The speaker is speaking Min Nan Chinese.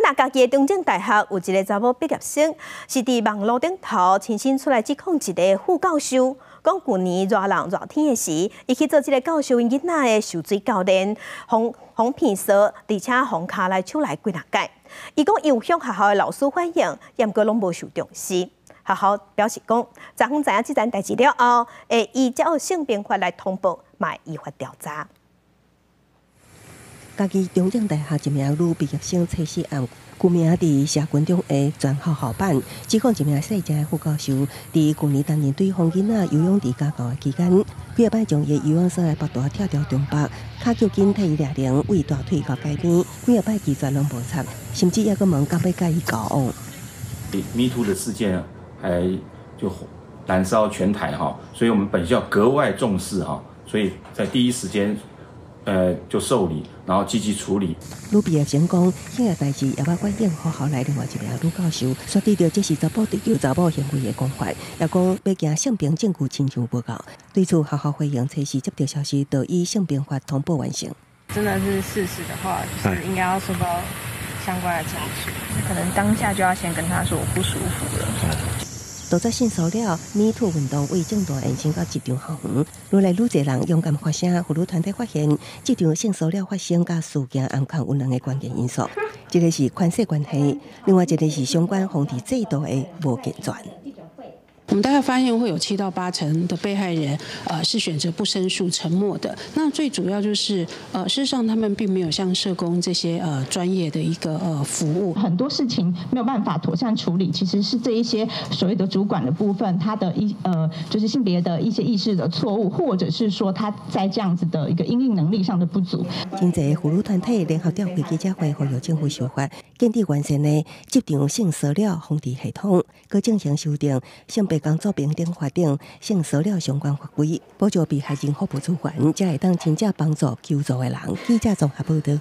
若家己的中正大學有一个查某畢業生，是佇網路頂頭親身出來指控一个副教授，講舊年熱人熱天的時，伊去做這个教授𪜶囡仔的游水教練，予予騙說，而且予跤來手來幾若擺。伊講伊有向學校的老師反映，毋過攏無受重視。學校表示講，昨昏知影這件代誌了後，會依照性平法來通報，嘛會依法調查。嘉義中正大學一名女畢業生測試案，舊名佇社群中的全校校版，指控一名細隻的副教授，佇舊年擔任對方囡仔游泳池家教的期間，幾仔擺將伊游泳繩來腹大拆掉中腹，跤腳筋替伊掠繩，為大腿到街邊，幾仔擺拒絕攏無插，甚至猶閣問敢欲佮伊交往。 Me Too 的事件還就燃燒全台哈，所以我們本校格外重視哈，所以在第一時間，就受理，然後積極處理。女畢業生講，這個代誌猶捌反映學校內另外一名女教授，煞對著這是查埔追求查某行為的講法，也講欲驚性平證據親像無夠。對此，學校回應測試接到消息，就以性平法通報完成。真的是事實的話，就是應該要受到相關的懲處。可能當下就要先跟他說我不舒服了。杜絕性騷擾，Me Too 運動為政壇延伸到職場校園，愈來愈濟人勇敢發聲。婦女團體發現，職場性騷擾發生佮事件安全有兩个關鍵因素，一个是權勢關係，另外一个是相關防治制度的無健全。我們大概發現會有7到8成的被害人，是選擇不申訴、沉默的。那最主要就是，事實上他們並沒有像社工這些專業的一個服務。很多事情沒有辦法妥善處理，其實是這一些所謂的主管的部分，他的一就是性別的一些意識的錯誤，或者是說他在這樣子的一個因應能力上的不足。真濟婦女團體聯合召開記者會，呼籲政府修法，建立完善的職場性騷擾防治系統，閣進行修訂性別工作平等法等性騷擾相關法規，保障被害人服務資源，才會當真正幫助求助的人。記者綜合報導。